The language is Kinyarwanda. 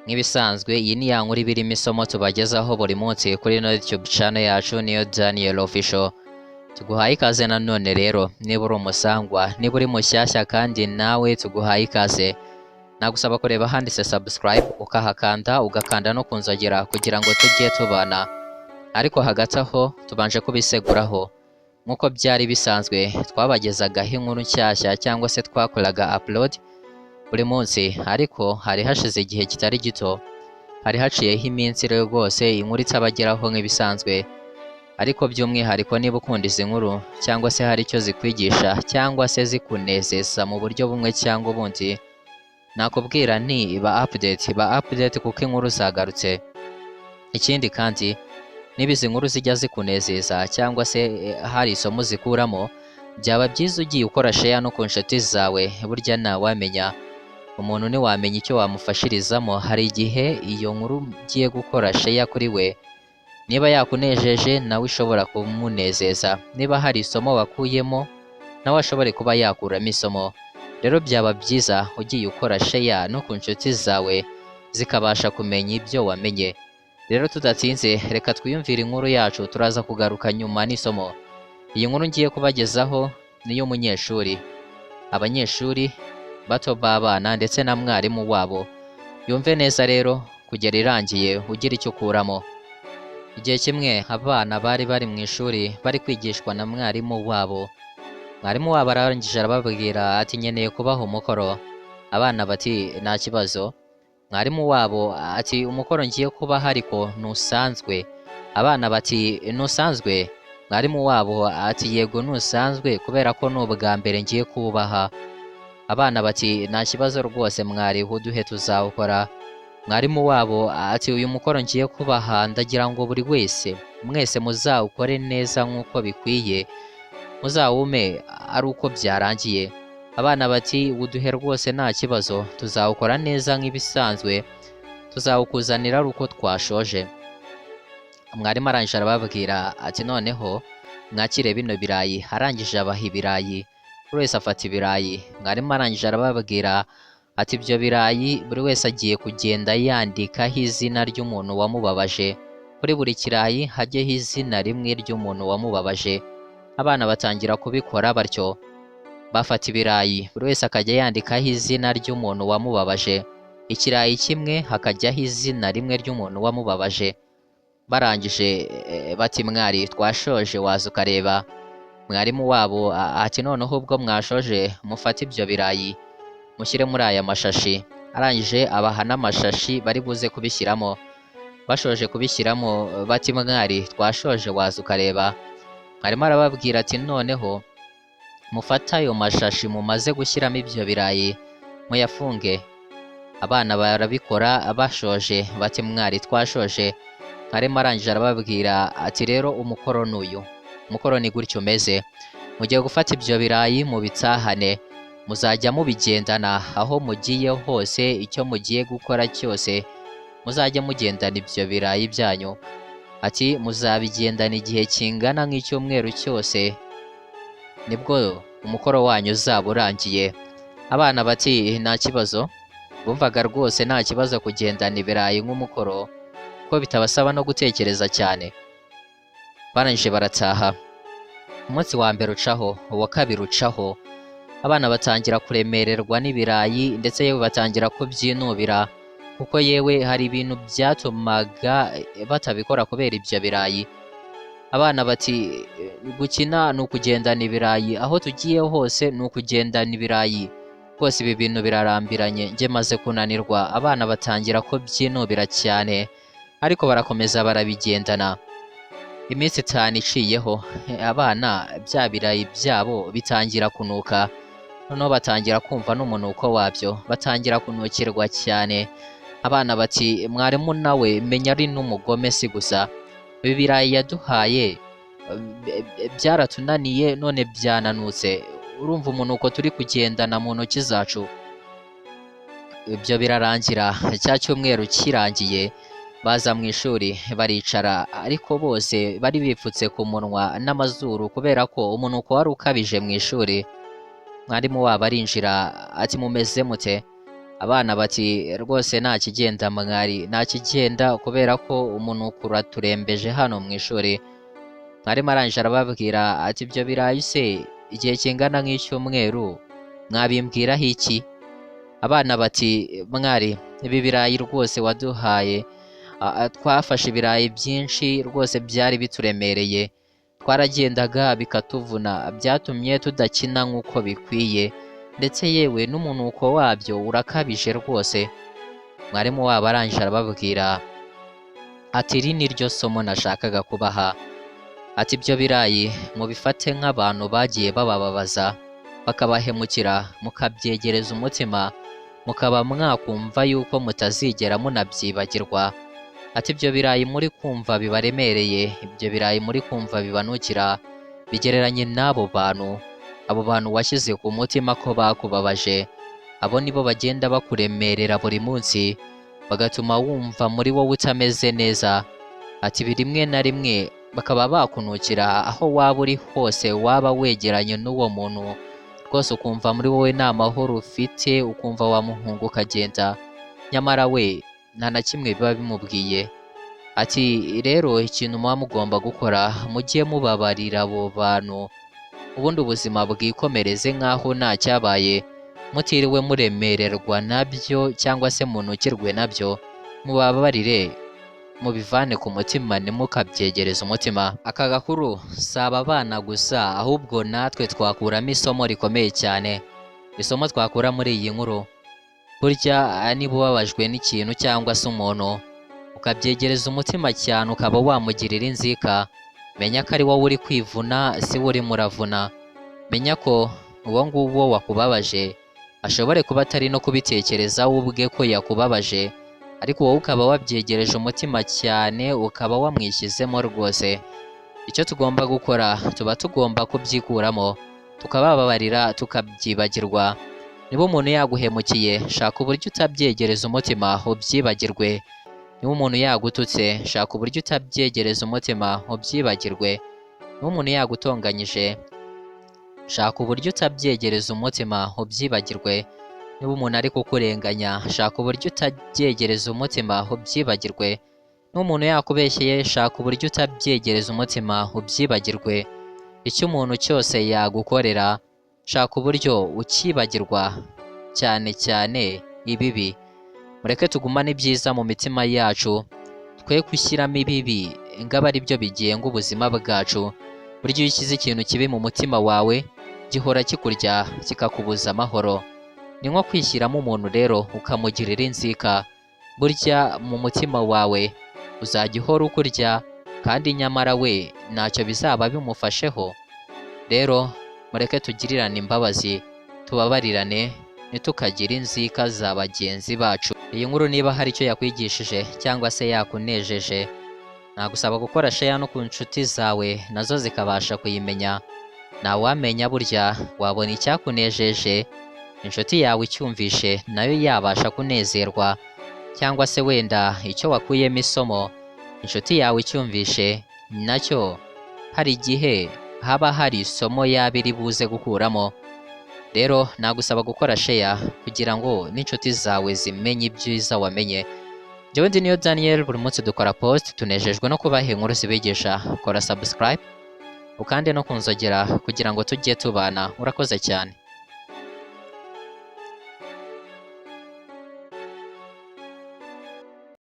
Nk'ibisanzwe, iyi ni ya nkuru iba irimo isomo tubagezaho buri munsi kuri ino YouTube channel yacu, niyo Daniel Official. Tuguhaye ikaze nanone rero, niba uri umusangwa, niba uri mushyashya kandi nawe tuguhaye ikaze. Nagusaba kureba ahanditse subscribe ukahakanda, ugakanda no kunzogera kugira ngo tujye tubana. Ariko hagati aho tubanje kubiseguraho, nk'uko byari bisanzwe twabagezagaho inkuru nshyashya cyangwa se twakoraga upload buri munsi, ariko hari hashize igihe kitari gito, hari haciyeho iminsi rero rwose inkuru itabageraho nk'ibisanzwe. Ariko by'umwihariko, niba ukunda izi nkuru cyangwa se hari icyo zikwigisha cyangwa se zikunezeza mu buryo bumwe cyangwa ubundi, nakubwira nti ba update, ba update kuko inkuru zagarutse. Ikindi kandi, niba izi nkuru zijya zikunezeza cyangwa se hari isomo zikuramo, byaba byiza ugiye ukora share no ku nshuti zawe. Burya ntawamenya, umuntu ntiwamenya icyo wamufashirizamo. Hari igihe iyo nkuru ugiye gukora share kuri we, niba yakunejeje nawe ishobora kumunezeza, niba hari isomo wakuyemo nawe ashobore kuba yakuramo isomo. Rero byaba byiza ugiye ukora share no ku nshuti zawe zikabasha kumenya ibyo wamenye. Rero tudatinze, reka twiyumvire inkuru yacu, turaza kugaruka nyuma n'isomo. Iyi nkuru ngiye kubagezaho ni iy'umunyeshuri, abanyeshuri bato b'abana ndetse na mwarimu wabo. Yumve neza rero kugera irangiye, ugira icyo ukuramo. Igihe kimwe abana bari bari mu ishuri bari kwigishwa na mwarimu wabo. Mwarimu wabo arangije arababwira ati: "Nkeneye kubaha umukoro." Abana bati: "Nta kibazo." Mwarimu wabo ati: "Umukoro ngiye kubaha ariko ntusanzwe." Abana bati: "Ntusanzwe?" Mwarimu wabo ati: "Yego, ntusanzwe kubera ko ni ubwa mbere ngiye kuwubaha." Abana bati: "Nta kibazo rwose mwari, uduhe tuzawukora." Mwarimu wabo ati: "Uyu mukoro ngiye kubaha, ndagira ngo buri wese, mwese muzawukore neza nk'uko bikwiye, muzawume ari uko byarangiye." Abana bati: "Uduhe rwose, nta kibazo, tuzawukora neza nk'ibisanzwe, tuzawukuzanira ari uko twashoje." Mwarimu arangije arababwira ati: "Noneho mwakire bino birayi." Arangije abaha ibirayi, buri wese afata ibirayi. Mwarimu arangije arababwira ati: "Ibyo birayi buri wese agiye kugenda yandikaho izina ry'umuntu wamubabaje. Kuri buri kirayi hajyeho izina rimwe ry'umuntu wamubabaje." Abana batangira kubikora batyo, bafata ibirayi, buri wese akajya yandikaho izina ry'umuntu wamubabaje. Ikirayi kimwe hakajyaho izina rimwe ry'umuntu wamubabaje. Barangije bati: "Mwari, twashoje, waza ukareba." Mwarimu wabo ati: "Noneho ubwo mwashoje, mufate ibyo birayi mushyire muri aya mashashi." Arangije abaha n'amashashi bari buze kubishyiramo. Bashoje kubishyiramo bati: "Mwari, twashoje, waza ukareba." Mwarimu arababwira ati: "Noneho mufate ayo mashashi mumaze gushyiramo ibyo birayi muyafunge." Abana barabikora. Bashoje bati: "Mwari, twashoje." Mwarimu arangije arababwira ati: "Rero umukoro ni uyu, umukoro ni gutyo umeze: mugiye gufata ibyo birayi mubitahane, muzajya mubigendana aho mugiye hose, icyo mugiye gukora cyose muzajya mugendana ibyo birayi byanyu." Ati: "Muzabigendana igihe kingana nk'icyumweru cyose, nibwo umukoro wanyu uzaba urangiye." Abana bati: "Nta kibazo." Bumvaga rwose nta kibazo kugendana ibirayi nk'umukoro, kuko bitabasaba no gutekereza cyane. Barangije barataha. Umunsi wa mbere ucaho, uwa kabiri ucaho, abana batangira kuremererwa n'ibirayi, ndetse yewe batangira kubyinubira, kuko yewe hari ibintu byatumaga batabikora kubera ibyo birayi. Abana bati: "Gukina ni ukugendana ibirayi, aho tugiye hose ni ukugendana ibirayi, rwose ibi bintu birarambiranye, njye maze kunanirwa." Abana batangira kubyinubira cyane, ariko barakomeza barabigendana. Iminsi 5 iciyeho, abana bya birayi byabo bitangira kunuka. Noneho batangira kumva n'umunuko wabyo, batangira kunukirwa cyane. Abana bati: "Mwarimu nawe menya ari n'umugome, si gusa ibi birayi yaduhaye byaratunaniye, none byananutse, urumva umunuko turi kugendana mu ntoki zacu." Ibyo birarangira, cya cyumweru kirangiye, baza mu ishuri baricara, ariko bose bari bipfutse ku munwa n'amazuru kubera ko umunuko wari ukabije mu ishuri. Mwarimu wabo arinjira ati: "Mumeze mute?" Abana bati rwose nta kigenda mwari, nta kigenda kubera ko umunuko uraturembeje hano mu ishuri. Mwarimu arangije arababwira ati ibyo birayi se igihe kingana nk'icyumweru mwabimbwiraho iki? Abana bati mwari, ibi birayi rwose waduhaye, twafashe ibirayi byinshi rwose byari bituremereye, twaragendaga bikatuvuna, byatumye tudakina nk'uko bikwiye, ndetse yewe n'umunuko wabyo urakabije rwose. Mwarimu wabo arangije arababwira ati iri ni ryo somo nashakaga kubaha. Ati ibyo birayi mubifate nk'abantu bagiye babababaza bakabahemukira, mukabyegereza umutima, mukaba mwakumva yuko mutazigera munabyibagirwa. Ati ibyo birayi muri kumva bibaremereye, ibyo birayi muri kumva bibanukira, bigereranye n'abo bantu, abo bantu washyize ku mutima ko bakubabaje, abo nibo bagenda bakuremerera buri munsi, bagatuma wumva muri wowe utameze neza. Ati ibi rimwe na rimwe bakaba bakunukira aho waba uri hose, waba wegeranye n'uwo muntu rwose ukumva muri wowe nta mahoro ufite, ukumva wamuhunga ukagenda, nyamara we nta na kimwe biba bimubwiye. Ati rero ikintu muba mugomba gukora, mujye mubabarira abo bantu, ubundi ubuzima bwikomereze nk'aho nta cyabaye, mutiriwe muremererwa nabyo cyangwa se munukirwe nabyo, mubabarire mubivane ku mutima, ntimukabyegereze umutima. Aka gakuru si aba bana gusa, ahubwo natwe twakuramo isomo rikomeye cyane. Isomo twakura muri iyi nkuru, burya niba ubabajwe n'ikintu cyangwa se umuntu, ukabyegereza umutima cyane ukaba wamugirira inzika, menya ko ari wowe uri kwivuna, si we urimo uravuna. Menya ko uwo nguwo wakubabaje ashobore kuba atari no kubitekereza we ubwe ko yakubabaje, ariko wowe ukaba wabyegereje umutima cyane, ukaba wamwishyizemo rwose. Icyo tugomba gukora, tuba tugomba kubyikuramo, tukabababarira, tukabyibagirwa. Niba umuntu yaguhemukiye, shaka uburyo utabyegereza umutima ubyibagirwe. Niba umuntu yagututse, shaka uburyo utabyegereza umutima ubyibagirwe. Niba umuntu yagutonganyije, shaka uburyo utabyegereza umutima ubyibagirwe. Niba umuntu ari kukurenganya, shaka uburyo utabyegereza umutima ubyibagirwe. Niba umuntu yakubeshyeye, shaka uburyo utabyegereza umutima ubyibagirwe. Icyo umuntu cyose yagukorera, shaka uburyo ukibagirwa, cyane cyane ibibi. Mureke tugumane ibyiza mu mitima yacu, twe gushyiramo ibibi ngo abe ari byo bigenga ubuzima bwacu. Burya iyo ushyize ikintu kibi mu mutima wawe, gihora kikurya kikakubuza amahoro. Ni nko kwishyiramo umuntu rero ukamugirira inzika, burya mu mutima wawe uzajya uhora ukurya, kandi nyamara we ntacyo bizaba bimufasheho. Rero mureke tugirirane imbabazi, tubabarirane, ntitukagire inzika za bagenzi bacu. Iyi nkuru niba hari icyo yakwigishije cyangwa se yakunejeje, nagusaba gukora share no ku nshuti zawe nazo zikabasha kuyimenya. Ntawamenya burya wabona icyakunejeje, inshuti yawe icyumvishe nayo yabasha kunezerwa, cyangwa se wenda icyo wakuyemo isomo, inshuti yawe icyumvishe nacyo hari igihe haba hari isomo yaba iri buze gukuramo. Rero nagusaba gukora share kugira ngo n'inshuti zawe zimenye ibyiza wamenye. Njyewe ndi Niyo Daniel, buri munsi dukora post, tunejejwe no kubaha inkuru zibigisha. Kora subscribe ukande no kunzogera kugira ngo tujye tubana. Urakoze cyane.